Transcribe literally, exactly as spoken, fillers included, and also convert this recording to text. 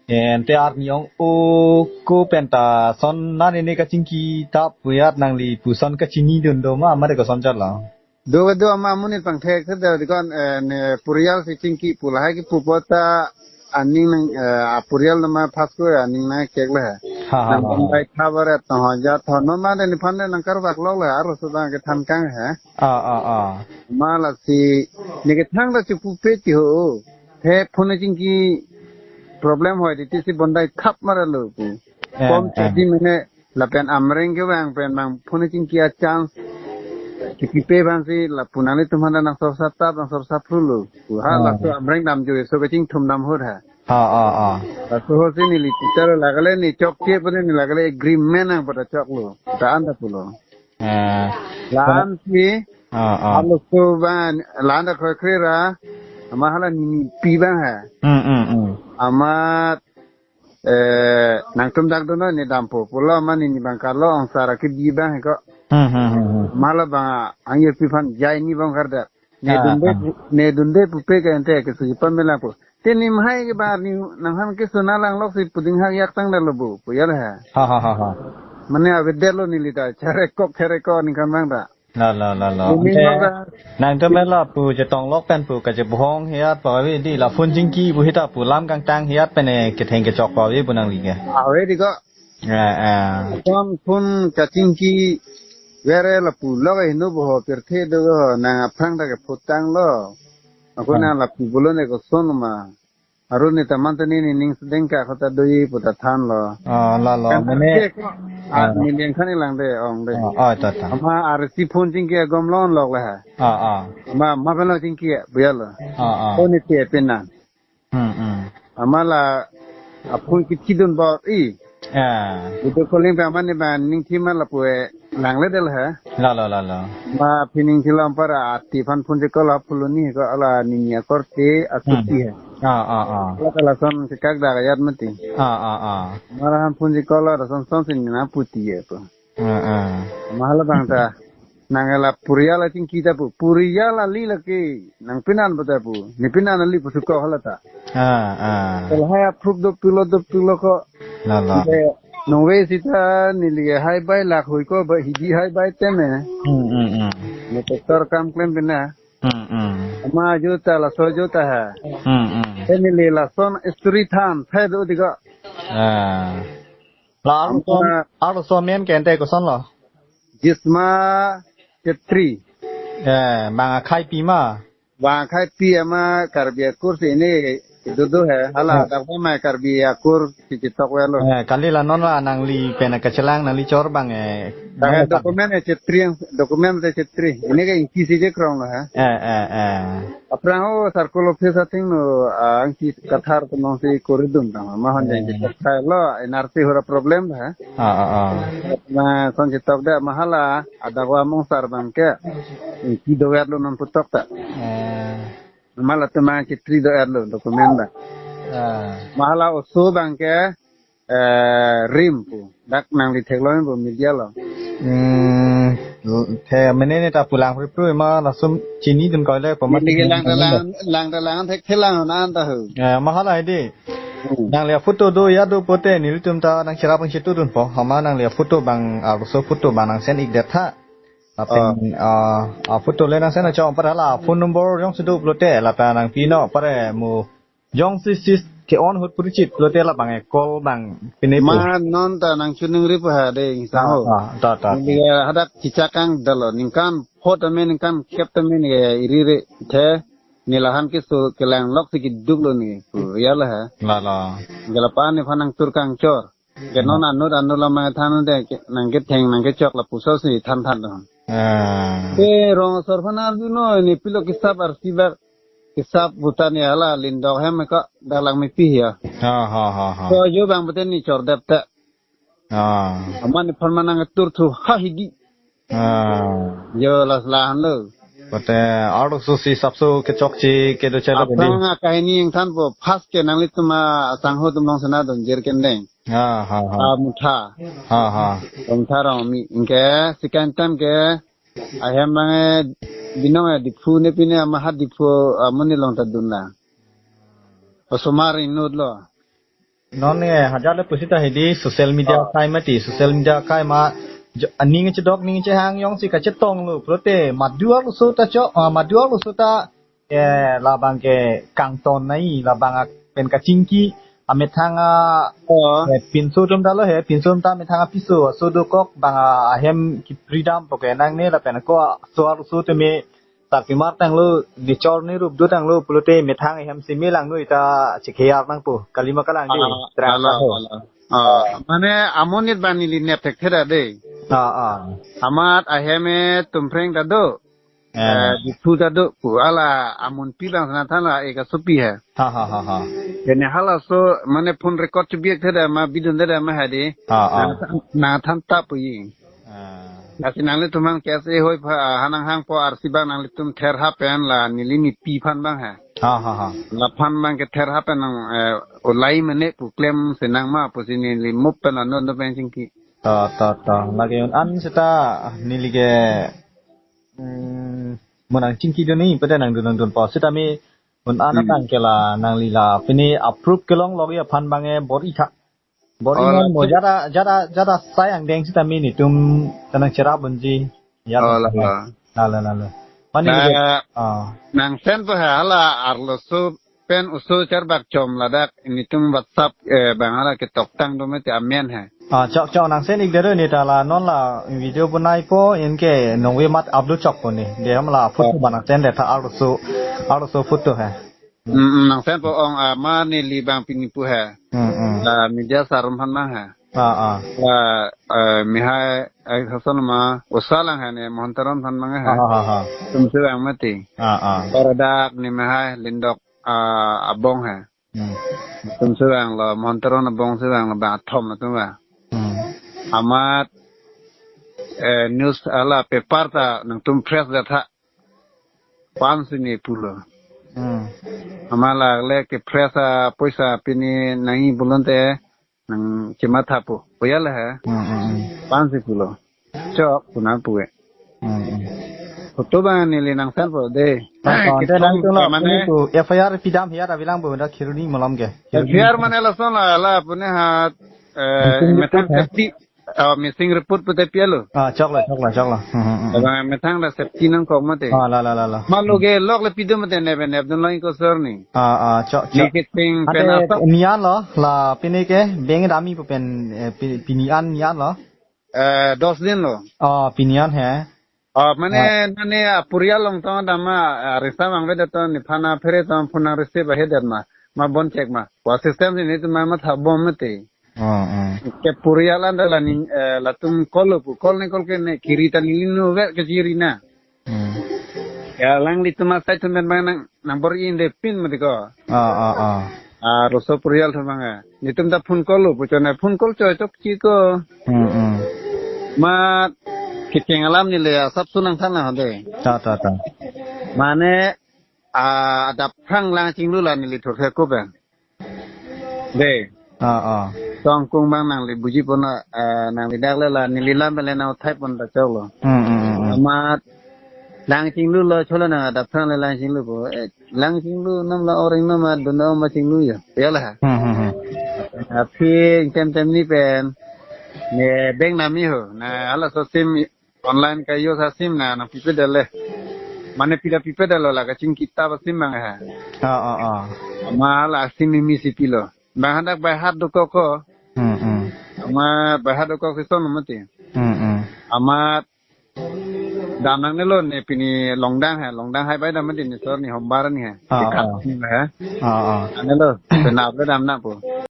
Ante arni ong-o ko pen ta son nani ne kachingki tap pu ajat nangli puson kachinidun do ma, mari koson chot lo? Do do ama amonit pangthek se do dikon, eh, ne purial si chingki pu lahai kipu apot ta aning nang, eh, apurial nama phas ko aning nangkek le. Ha, ha, ha, ha. Nang bai khabar to ho ja tho no ma de nephan de nangkarvak lok le, arloso abang kethan kang he. Ah, ah, ah. Ma lasi ne kethang ta chepupe ti ho. The phone chingki problem hoi di ti si bondai thap mara lo pu. Eh, kom eh. Chedi mene lapen Amreng kevang pen mang phone chingki a chance kipi pe bang si lapu nanglitum aphan ta nang sorsa tap nang sorsa phru lo. Pu ha. Ah. Laso Amreng damjoi so kachingthum dam ahut ha. Ah, ah, ah. Laso ho si neli teacher lake le ne chokche pu ne lake le agreement nang pada choklo. Ta an ta pulo. Eh. La-an si, ah, ah, arloso abang, la-an ta kroikre ra, ama hala nini pi abang ha. Hmm, hmm, hmm. Ama, eh, nangtum dak dun non ne dampo pulo, ama nini abang kalo ong sara kebi abang he ko. Hmm, hmm, hmm, hmm. Ama labang angjirpi aphan jai ni abang kardap. Ne, ah, dunde, ah, pu-, ne dunde pupe ke ante kesuji pamela pu. Te nimhai ke bar ni nangphan keso nanglang lok si puding hak yak tang dalo bu, pu ya le ha. Ha, ha, ha, ha. Mane avedetlo neli ta, cherekok, cherekok ningkan abang ta. La, la, la, la. Ini ante maka nangtum mela pu chetong lok pen pu kachebuhong ajat pa ave di la phone chingki pu hita pu lam kangtang ajat pen e ketheng kechok pa ave pu nangli ke. Ave di ko. Eh, eh. Phone, phone kachingki vere lapu lok hinu bo ho pirthe do ho nang aphrang ta kephutang lo. Ako, ah, nang lapu bolon e koson ma. Aruni ta mantani ne ning sedeng ka kota doji pu ta thanlo. Ah, la lo. Kan mane, ke ko, ah, ah, ne ning khani lang de ong de. Ah, ah, ta, ta. Ama arsi phone chingki agom lon lok le ha. Ah, ah. Ama ma pen lo chingki ya, bu ya lo. Ah, ah. Phone ti pin na. Hmm, hmm. Ama la aphone kithi dun bor i. Ah. Video calling pe ama ne ba ning thi ma lapu e lang le del ha. La, la, la, la. Ma phi ning thi lam para ati aphan phone si call aphulo ni ko ala nini akorte akuti, hmm, ha. Ah, ah, ah. La ta lason si kak dak ajat mati. Ah, ah, ah. Mara han phone si call la son son si nina puti ye ko. Ah, ah. Ama hala abang ta. Nang la purial achingki ta pu. Purial ali lake. Nang pinan bata pu. Ne pinan ali pu suko hala ta. Ah, ah. Tel hai approve do pulo do pulo ko. La, la. Nte nongve sita neli hai bai lak hui ko ba hidi hai bai teme. Hmm, hmm, hmm. Ne doctor kam klem pina. Hmm, hmm. Ama jo ta laso jo ta ha. Hmm, hmm. Te neli lason story than. Thai do di ko. Ah. La arloso, ama arloso amen ke ante koson lo? Jisma Chetri. Eh, bang akhai pi ma? Bang akhai pi ama Karbi akur si ne dudu he. Hala, eh, dak ma Karbi akur si chitok velo. Eh, kali la non la nangli pen kachelang nangli chor bang, eh, ta nang document e Chetri, document e Chetri. Ini ke ingki si je krong lo ha. Eh, eh, eh. Aphrang o circle office atheng no, ah, angki kathar tumong si koridun tang. Mahon jeng, hmm, kita khai lo, N R C hura problem ha. Ah, ah, ah. Na son chitok da mahala, adakwa mong sar bang ke. Ingki doyat lo non putok ta. Eh. Mala tumang Chetri doyat lo document da. Ah. Mahala oso bang ke, eh, rim pu. Dak nangli theklong pu media lo. Hmm, the mene ne ta pulang pri pri ma lason chinidun ko le pu ma. Neli ke lang ta lang, lang ta lang thek thelang na an ta ho. Eh, mahala di. Hmm. Nangli aphoto do ya do pote nelitum ta nang cherap ang chitu dun po. Hama nangli aphoto bang arloso photo bang nang send ik det tha. Lapen, ah, ah, aphoto le nang send achom par hala phone number jongsi do pulote lapen nang pino pare mo jongsi si ke-on ahut puri chit pulote labang e call bang pine pu. Ma non ta nang chuning ri pu ha de ingsa ho. Ah, ah, ta, ta, ta. Neli hadak chichak ang dalo ningkan pho tame ningkan kep tame ne iri re the ne lahan keso kelang lok si keduk lo ne pu ya la ha. La, la. Gala pa nephan nang tur kang chor. Ke non anut anut lam mang than de ke nang ketheng nang kechok lapuson si than than do. Ah. Ke rong asor aphan arjuno ne pilo kisap arsi bak kisap buta ne hala lindok hem ka dalang mepi ya. Ha, ha, ha, ha. So jo bang beten ne chor dep ta. Ah. Aman nephan ma nang tur thu ha hidi. Ah. Jo las lahan lo. Pote arloso si sapso kechokche kedo chelo bedi. Aphrang akahini ingthan po first ke nanglitum asangho atum long sana don jer kendeng. Ha, ha, ha. Ah, Mutha. Ha, ha. Mutha Rongmi. Ingke second time ke ahem bang e binong e Diphu ne pine ama ha Diphu amonit long ta dun la. Osomar inut lo. Non ne hajar le pusita hedi social media Ah. kai mati, social media kai ma jo-, aning chedok ning chehang jongsi kachetong lo, pulote madu arloso ta chok, ah, madu arloso ta, eh, labang ke kangton nai, labang ak pen kachingki, amethang a, Oh. eh, pinso atum ta lo he, pinso atum ta amethang apiso, aso dokok bang a ahem kipridam poke nangne lapen ko aso arloso teme sarpimar tanglo, dechor ni rup do tanglo, pulote methang ahem simi langno ita chekheyar nangpo. Kalima kalang di, Ah, terang ala, taho. Ala. Ah, mane amonit bang neli nep thekthe ra de. Ah, ah. Amat ahem e Tumpreng ta do. Eh. Eh, Diphu ta do. Pu ala amonpi bang sana than la eka supi he. Ha, ha, ha, ha. Kene halaso mane phone record chubik the da ma bidun the da ma hadi. Ah, ah. Na than, na than ta pu yi. Ah. Lasi nanglitum an K S A hoi pha, ah, hanang hangpo arsi bang nanglitum ther hapen la neli nipi aphan bang ha. Ha, ha, ha. Laphan bang ke ther hapen nang, eh, ulai mene pu klem senang ma pusi neli mup pen la non do pen chingki. Ta, ta, ta. Lagi un-an seta neli ke, hmm, mo nangchingki dun ni pede nangdun nangdunpo. Seta mi un-an Hmm. atang ke la nangli la pini approve kelong logi aphan bang e bor-i tha. Bor-i Oh, non la mo tu- jada, jada, jada sai angdeng seta mi netum kanang cherap unji. Ya, Oh, la, la. La, la, la, la. Mane Na, gitu. Ah. Nangsenpo ha hala arloso pen oso charbak chom ladak netum WhatsApp, eh, bang hala ketoktang do mete amen ha. Ah, chok, chok, nangsen ik dero ni ta la non la video bunaipo, inke nongve mat upload chokpo ni. De ham la photo Oh. ba nangsen de tha arloso, arloso photo ha. Mm, mm, nangsenpo ong, ah, ma neli bang pini pu ha. Mm, mm. La media sarum aphan bang ha. Ah, ah. La, eh, mihai, eh, hasan ma, usalang ha ne, Mohon Teron aphan bang ha. Ah, ah, ah, ah. Tumsevang mati. Ah, ah. Paradak ni mihai, Lindok, ah, abong ha. Hmm. Tumsevang lo, Mohon Teron abong sevang lo, bang athom lo tum ba. Hmm. Amat, eh, news ala paper ta, nangtum press da tha. Pansi ne pulo. Hmm. Amala le ke press a poisa pini nangji pulote nang chemathapo. Puya le ha. Hmm, hmm, hmm. Pansi pulo. Chok puna puwe. Hmm, hmm. Photo bang neli nangsenpo de. Ah, ah, Ke de nang tong tuno, mane pini tu F I R pidam hiya ta bilang bo da Kheroni malom ke. F I R mane lason la, la pune ha, eh, Missing methang report, ha? Safety. Oh, missing report pute pialo. Ah, choklo, choklo, choklo. Hmm, hmm, hmm. Bang methang da safety nangkok mate. Ah, la, la, la, la. Malo ke lok le pido mate nebe neb dun lo ingkosor ni. Ah, ah, chok, chok. Ni kiting Ante pen asap. Nian lo, la pini ke, beng dami pu pen, eh, pi-, pini an nian lo. Eh, dos din lo. Ah, pini an he. Ah, mane, Ah. Mane, ah, purial long tong dama, ah, risa mang vedet to, nephan aphere to, phone nang receive ahedet ma. Ma bon check ma. Wa system si netum ma matha bom mate. Oh, oh. Ke purial an da la ning, eh, latum call pu, call ne call ke ne kiri ta neli nu ve ke kiri na. Hmm. Ya, alanglitum asai tum ben bang nang, nang bor-i inde pin mati ko. Ah, ah, ah. Ah, arloso purial tum bang, eh. Netum ta phone call lo, puchon na phone call choi chok chi ko. Hmm, hmm. Ma, kecheng alam neli asap sunang than na hode. Ta, ta, ta. Mane, ah, adap aphrang Langchinglu la neli thurkhe ko ben. De. Ah, ah. Tongkung bang nangli buji pon na, ah, nangli dak le la neli lam le na uthai pon ta choklo. Hmm, hmm, hmm, hmm. Amat Langchinglu lo cholo nang adap aphrang le Langchinglu po. Eh, Langchinglu nam la orang nama dona ma Chinglu ya. Ya la. Hmm, hmm, hmm. Aphi tem tem ni pen. Ne beng nami ho. Na halaso sim online ka yo sa sim na nang pipe dale. Mane pida pipe dalo la kachingki ta ba sim bang ha. Ah, ah, ah. Ma la sim mi si pilo. Bang hadak bai hat dokok ko. Hmm, hmm. Ma bai hat dokok si son mati. Hmm, hmm. Amat dam nangne lo ne pini longdang ha. Longdang hai bai dam mati ne sor ni hombar ni ha. Ah, ah. Ni ha. Ah, ah. Ane lo. Penap le dam na po.